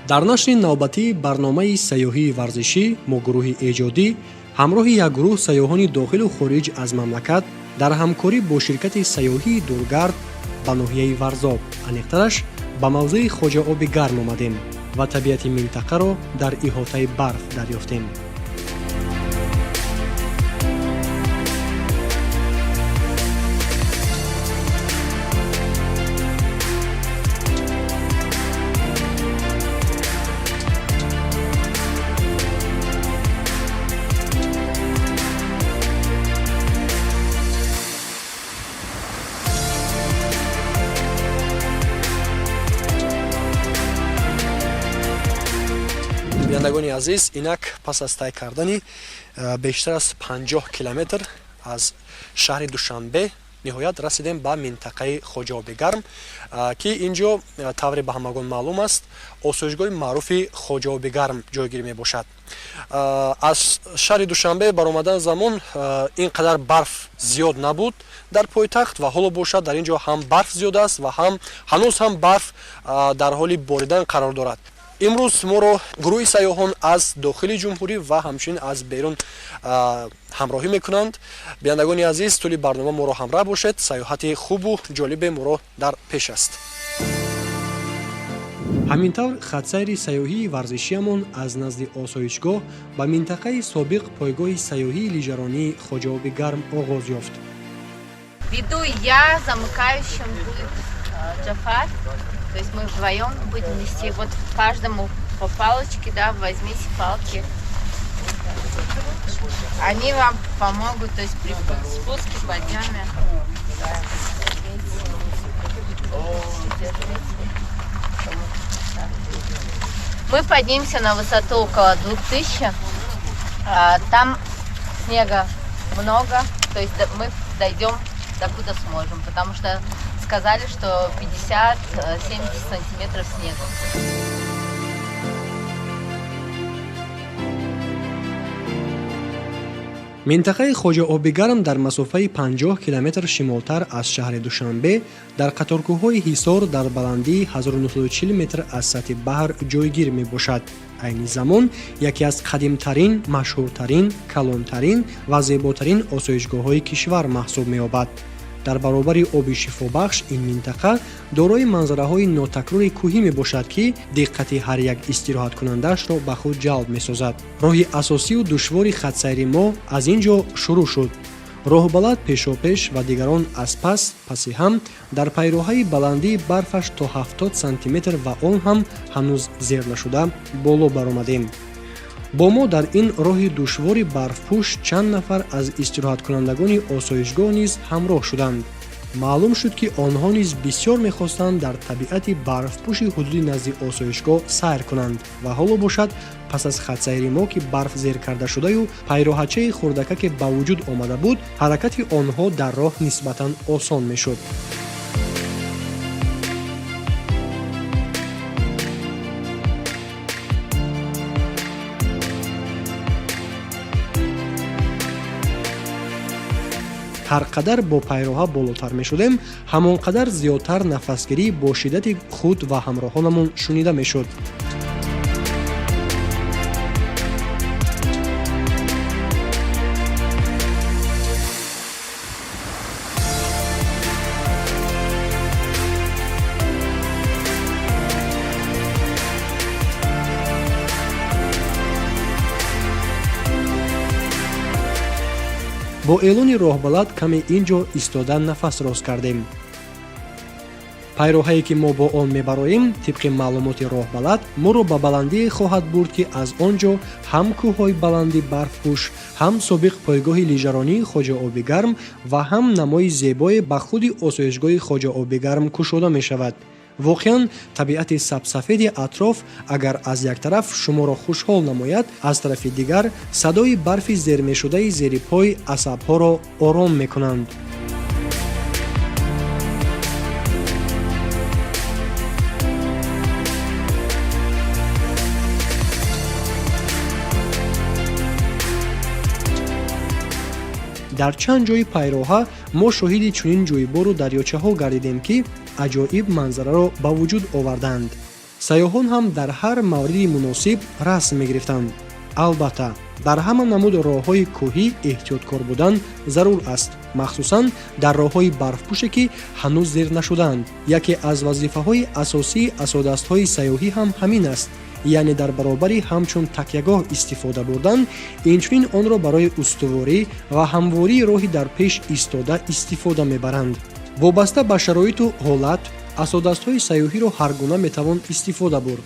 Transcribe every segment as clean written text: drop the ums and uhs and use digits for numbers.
Дар нашри навбатии барномаи сайёҳии варзишӣ мо гурӯҳи эҷодӣ ҳамроҳи як гурӯҳ сайёҳони дохилу хориҷ аз мамлакат дар ҳамкорӣ бо ширкати сайёҳии Дургард ба ноҳияи Варзоб, аниқтараш ба мавзеи Хоҷаоби Гарм омадем ва табиати минтақаро дар иҳотаи барф дарёфтем. Бинандагони азиз, инак пас аз тай кардани бештар аз 50 километр аз шаҳри Душанбе ниҳоят расидем ба минтақаи Хоҷаоби Гарм, ки ин ҷо, тавре ба ҳамагон маълум аст, осоишгоҳи маъруфи Хоҷаоби Гарм ҷойгир мебошад. Аз шаҳри Душанбе баромадан замон ин қадар барф зиёд набуд дар пойтахт ва ҳоло бошад, дар ин ҷо ҳам барф зиёд аст ва ҳам ҳанӯз ҳам барф дар ҳоли боридан қарор дорад. Имрӯз моро гурӯҳи сайёҳон аз дохили ҷумҳурӣ ва ҳамчунин аз берун ҳамроҳӣ мекунанд. Бинандагони азиз, тӯли барнома моро ҳамроҳ бошед, сайёҳати хубу ҷолибе моро дар пеш аст. Ҳамин тавр, хатсайри сайёҳии варзишиамон аз назди осоишгоҳ ба минтақаи собиқ пойгоҳи сайёҳии лижаронии Хоҷаоби Гарм оғоз ёфт. Веду я, замыкающим будет Джафар. То есть мы вдвоем будем нести вот каждому по палочке, да, возьмите палки. Они вам помогут, то есть при спуске, подъеме. Да, возьмите. Держите. Да. Мы поднимемся на высоту около 2000. Там снега много, то есть мы дойдем докуда сможем, потому что сказали, что 50-70 сантиметров снега. Минтақаи Хоҷаоби Гарм дар масофаи 50 километр шимолтар аз шаҳри Душанбе, дар қаторкӯҳҳои Ҳисор, дар баландии 1940 метр аз сатҳи баҳр ҷойгир мебошад. Айни замон яке аз қадимтарин, машҳуртарин, калонтарин ва зеботарин осоишгоҳҳои кишвар маҳсуб меёбад. Дар баробари оби шифобахш ин минтақа дорои манзараҳои нотакрори кӯҳӣ мебошад, ки диққати ҳар як истироҳаткунандаашро ба худ ҷалб месозад. Роҳи асосию душвори хатсайри мо аз ин ҷо шурӯъ шуд. Роҳбалад пешопеш ва дигарон аз пас паси ҳам дар пайроҳаи баландии барфаш то 70 сантиметр ва он ҳам ҳанӯз зер нашуда боло баромадем. Бо мо дар ин роҳи душвори барфпӯш чанд нафар аз истироҳаткунандагони осоишгоҳ низ ҳамроҳ шуданд. Маълум шуд, ки онҳо низ бисёр мехостанд дар табиати барфпӯши ҳудуди назди осоишгоҳ сайр кунанд ва ҳоло бошад, пас аз хатсайри мо, ки барф зер карда шудаю пайроҳачаи хурдакаке ба вуҷуд омада буд, ҳаракати онҳо дар роҳ нисбатан осон мешуд. Ҳар қадар бо пайроҳа болотар мешудем, ҳамон қадар зиёдтар нафасгирӣ бо шиддати худ ва ҳамроҳонамон шунида мешуд. Бо эълони роҳбалад каме ин ҷо истода нафас рост кардем. Пайроҳае, ки мо бо он мебароем, тибқи маълумоти роҳбалад, моро ба баландие хоҳад бурд, ки аз он ҷо ҳам кӯҳҳои баланди барфпӯш, ҳам собиқ пойгоҳи лижаронии Хоҷаоби Гарм ва ҳам намои зебое ба худи осоишгоҳи Хоҷаоби Гарм кушода мешавад. Воқеан, табиати сабсафеди атроф агар аз як тараф шуморо хушҳол намояд, аз тарафи дигар садои барфи зермешудаи зери пой асабҳоро ором мекунанд. Дар чанд ҷои пайроҳа мо шоҳиди чунин ҷӯйбору дарёчаҳо гардидем, ки аҷоиб манзараро ба вуҷуд оварданд. Сайёҳон ҳам дар ҳар мавриди муносиб расм мегирифтанд. Албатта, дар ҳама намуд роҳҳои кӯҳӣ эҳтиёткор будан зарур аст, махсусан дар роҳҳои барфпӯше, ки ҳанӯз зер нашудаанд. Яке аз вазифаҳои асосии асодастҳои сайёҳӣ ҳам ҳамин аст, яъне дар баробари ҳамчун такягоҳ истифода бурдан, инчунин онро барои устуворӣ ва ҳамвории роҳи дар пеш истода истифода мебаранд. Вобаста ба шароиту ҳолат асодастҳои сайёҳиро ҳар гуна метавон истифода бурд.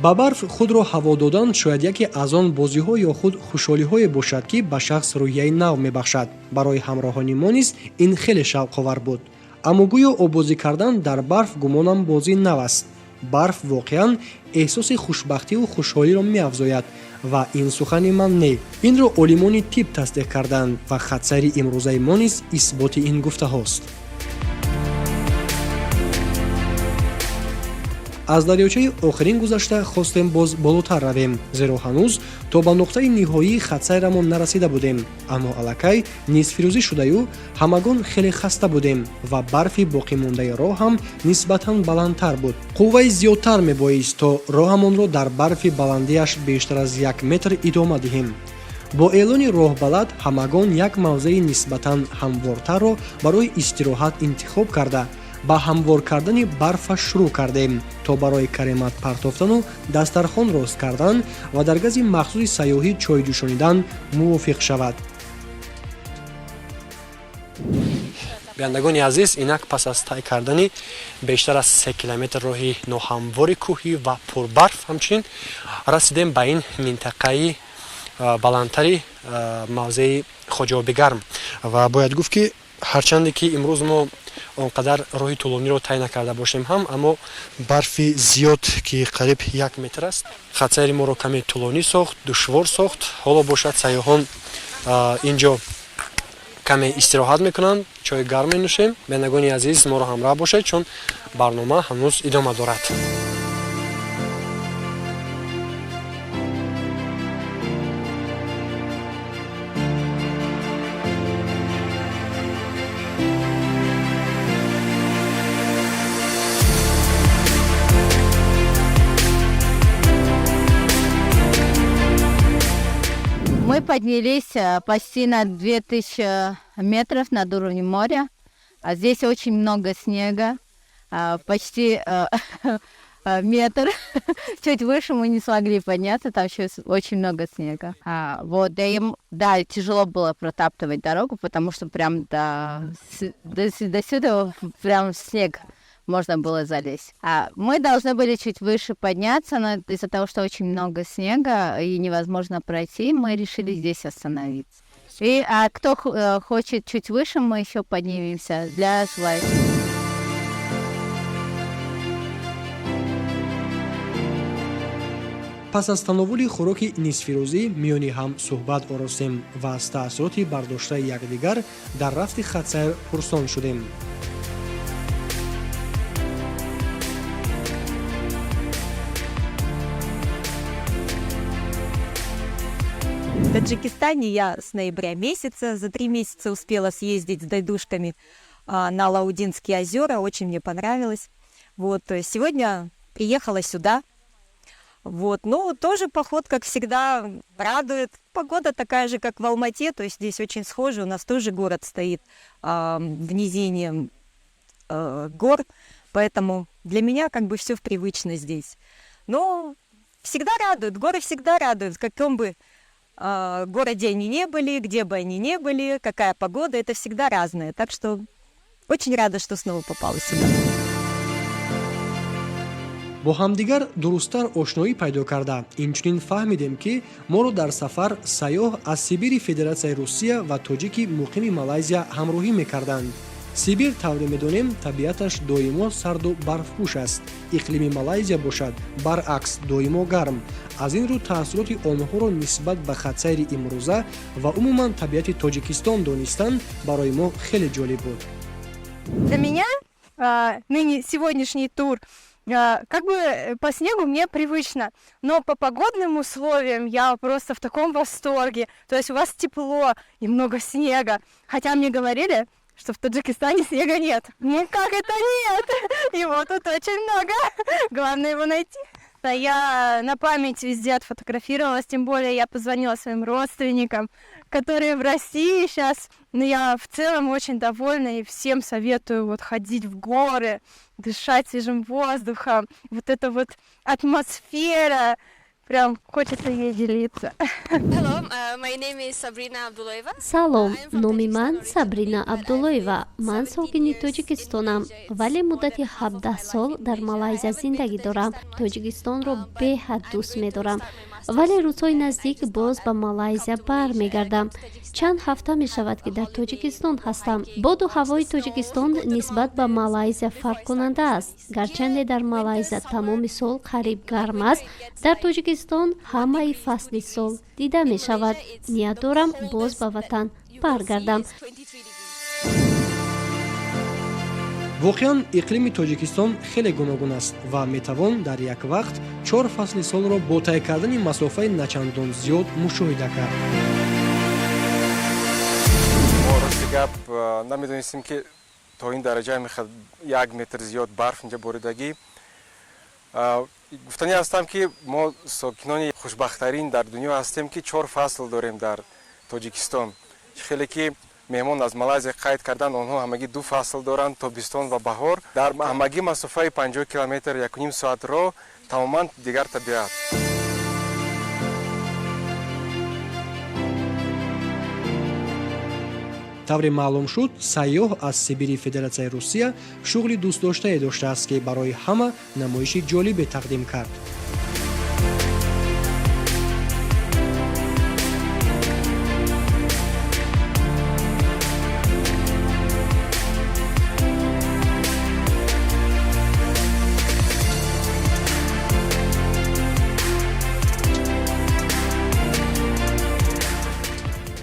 Ба барф худро ҳаво додан шояд яке аз он бозиҳо ё худ хушҳолиҳое бошад, ки ба шахс рӯҳияи нав мебахшад. Барои ҳамроҳони мо низ ин хеле шавқовар буд. Аммо гӯё оббозӣ кардан дар барф гумонам бозии нав аст. Барф воқеан эҳсоси хушбахтиву хушҳолиро меафзояд ва ин сухани ман не, инро олимони тиб тасдиқ карданд ва хатсайри имрӯзаи мо низ исботи ин гуфтаҳост. Аз дарёчаи охирин гузашта хостем боз болотар равем, зеро ҳанӯз то ба нуқтаи ниҳоии хатсайрамон нарасида будем. Аммо аллакай нисфирӯзӣ шудаю ҳамагон хеле хаста будем ва барфи боқимондаи роҳ ҳам нисбатан баландтар буд. Қувваи зиёдтар мебоист, то роҳамонро дар барфи баландиаш бештар аз як метр идома диҳем. Бо эълони роҳбалад ҳамагон як мавзеи нисбатан ҳамвортарро барои истироҳат интихоб карда, ба ҳамвор кардани барфа шурӯъ кардем, то барои каремат партофтану дастархон рост кардан ва дар гази махсуси сайёҳӣ чой ҷӯшонидан мувофиқ шавад. Бинандагони азиз, инак пас аз тай кардани бештар аз 3 километр роҳи ноҳамвори кӯҳӣ ва пурбарф, ҳамчунин расидем ба ин минтақаи баландтари мавзеи Хоҷаоби Гарм. Ва бояд гуфт, ки ҳарчанде ки имрӯз мо он қадар роҳи тӯлониро тай накарда бошем ҳам, аммо барфи зиёд, ки қариб як метр аст, хатсайри моро каме тӯлонӣ сохт, душвор сохт. Ҳоло бошад, сайёҳон ин ҷо каме истироҳат мекунанд, чои гарм менӯшем. Бинандагони азиз, моро ҳамроҳ бошед, чун барнома ҳанӯз идома дорад. Мы поднялись почти на 2000 метров над уровнем моря. А здесь очень много снега, почти метр. Чуть выше мы не смогли подняться, там еще очень много снега. Вот, да, им, да, тяжело было протаптывать дорогу, потому что прям до сюда прям снег можно было залезть. А мы должны были чуть выше подняться, но из-за того, что очень много снега и невозможно пройти, мы решили здесь остановиться. И кто хочет чуть выше, мы еще поднимемся для желающих. Пас аз тановули хӯроки нисфирӯзӣ миёни ҳам суҳбат оростем ва аз таассуроти бардоштаи якдигар дар рафти хатсайр пурсон шудем. В Таджикистане я с ноября месяца, за 3 месяца успела съездить с дайдушками на Алаудинские озера, очень мне понравилось. Вот, сегодня приехала сюда. Вот, ну, тоже поход, как всегда, радует. Погода такая же, как в Алмате, то есть здесь очень схоже. У нас тоже город стоит в низине гор, поэтому для меня как бы все привычно здесь. Но всегда радуют, горы всегда радуют, в каком бы городе они не были, где бы они ни были, какая погода, это всегда разное. Так что очень рада, что снова попала сюда. Бо ҳамдигар дурусттар ошноӣ пайдо карда, инчунин фаҳмидем, ки моро дар сафар сайёҳ аз Сибири Федератсияи Русия ва тоҷики муқими Малайзия ҳамроҳӣ мекарданд. Сибир, тавре медонем, табиаташ доимо сарду барфпӯш аст. Иқлими Малайзия бошад, баръакс, доимо гарм. Аз ин рӯ таассуроти онҳоро нисбат ба хатсайри имрӯза ва умуман табиати Тоҷикистон донистан барои мо хеле ҷолиб буд. Для меня ныне сегодняшний тур как бы по снегу мне привычно, но по погодным условиям я просто в таком восторге. То есть у вас тепло и много снега. Хотя мне говорили, что в Таджикистане снега нет. Ну как это нет? Его тут очень много. Главное его найти. Я на память везде отфотографировалась, тем более я позвонила своим родственникам, которые в России сейчас. Но я в целом очень довольна и всем советую вот ходить в горы, дышать свежим воздухом. Вот эта вот атмосфера, прям хочется ей делиться. Салом, номи ман Сабрина Абдуллоева. Ман сокини Тоҷикистонам, вале муддати 17 сол дар Малайзия зиндагӣ дорам. Тоҷикистонро беҳад дӯст медорам, вале рӯзҳои наздик боз ба Малайзия бармегардам. Чанд ҳафта мешавад, ки дар Тоҷикистон ҳастам. Боду ҳавои Тоҷикистон нисбат ба Малайзия фарқкунанда аст. Гарчанде дар Малайзия тамоми сол қариб гарм аст, дар Тоҷикистон ҳамаи фасли сол дида мешавад. Ният дорам боз ба ватан баргардам. Воқеан, иқлими Тоҷикистон хеле гуногун аст ва метавон дар як вақт чор фасли солро бо тай кардани масофаи начандон зиёд мушоҳида кард. Мо, рости гап, намедонистем, ки то ин дараҷа мехад як метр зиёд барф инҷа боридагӣ. Гуфтанӣ ҳастам, ки мо сокинони хушбахттарин дар дунё ҳастем, ки чор фасл дорем дар Тоҷикистон. Хеле ки меҳмон аз Малайзия қайд карданд, онҳо ҳамагӣ ду фасл доранд, тобистон ва баҳор. Дар ҳамагӣ масофаи 50 километр, 1,5 соат роҳ, тамоман дигар табиат. Тавре маълум шуд, сайёҳ аз Сибири Федератсияи Русия шуғли дӯстдоштае доштааст, ки барои ҳама намоиши ҷолибе тақдим кард.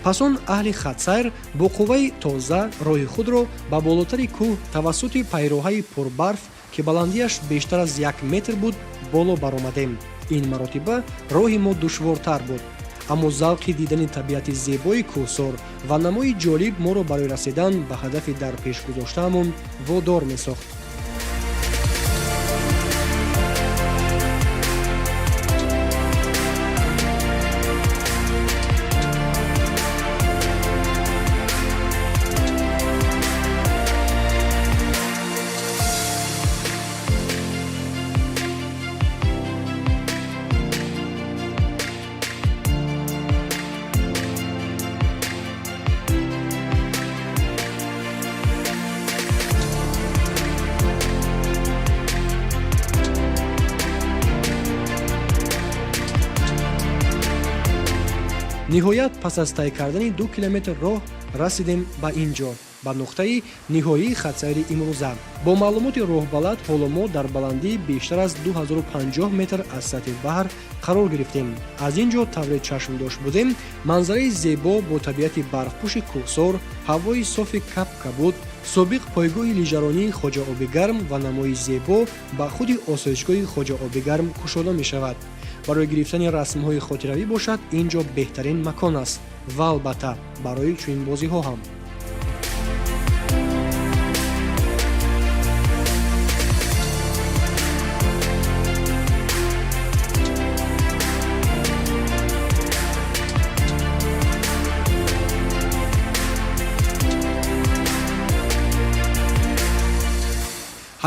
Пас он аҳли хатсайр бо қувваи тоза роҳи худро ба болотари кӯҳ тавассути пайроҳаи пурбарф, ки баландиаш бештар аз як метр буд, боло баромадем. Ин маротиба роҳи мо душвортар буд, аммо завқи дидани табиати зебои кӯҳсор ва намои ҷолиб моро барои расидан ба ҳадафи дар пеш гузоштаамон водор месохт. Ниҳоят, пас аз тай кардани 2 километр роҳ, расидем ба ин ҷо, ба нуқтаи ниҳоии хатсайри имрӯза. Бо маълумоти роҳбалад, ҳоло мо дар баландии бештар аз 2050 метр аз сатҳи баҳр қарор гирифтем. Аз ин ҷо, тавре чашмдошт будем, манзараи зебо бо табиати барфпӯши кӯҳсор, ҳавои софи кап-кабуд, собиқ пойгоҳи лижаронии Хоҷа Обигарм ва намои зебо ба худи осоишгоҳи Хоҷа Обигарм кушода мешавад. Барои гирифтани расмҳои хотиравӣ бошад, ин ҷо беҳтарин макон аст ва албатта барои чунин бозиҳо ҳам.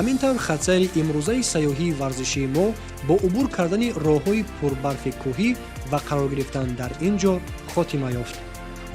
Ҳамин тавр, хатсайри имрӯзаи сайёҳии варзишии мо бо убур кардани роҳҳои пурбарфи кӯҳӣ ва қарор гирифтан дар ин ҷо хотима ёфт.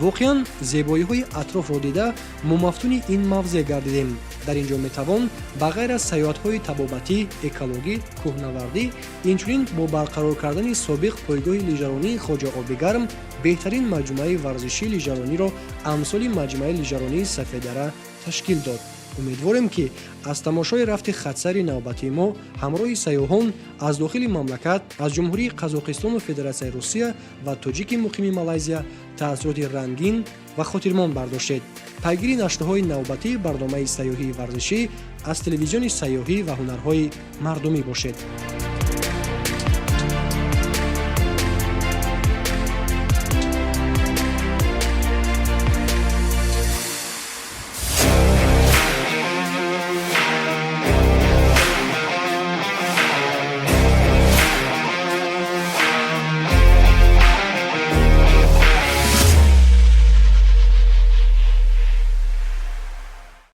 Воқеан, зебоиҳои атрофро дида, мо мафтуни ин мавзеъ гардидем. Дар ин ҷо метавон ба ғайр аз сайёҳатҳои табобатӣ, экологӣ, кӯҳнавардӣ, инчунин бо барқарор кардани собиқ пойгоҳи лижаронии Хоҷа Обигарм беҳтарин маҷмӯаи варзишии лижарониро амсоли маҷмӯаи лижаронии Сафедара ташкил дод. Умедворем, ки аз тамошои рафти хатсайри навбатии мо ҳамроҳи сайёҳон аз дохили мамлакат, аз Ҷумҳурии Қазоқистону Федератсияи Русия ва тоҷики муқими Малайзия таассуроти рангин ва хотирмон бардоштед. Пайгири нашрҳои навбатии барномаи сайёҳии варзишӣ аз телевизиони сайёҳӣ ва ҳунарҳои мардумӣ бошед.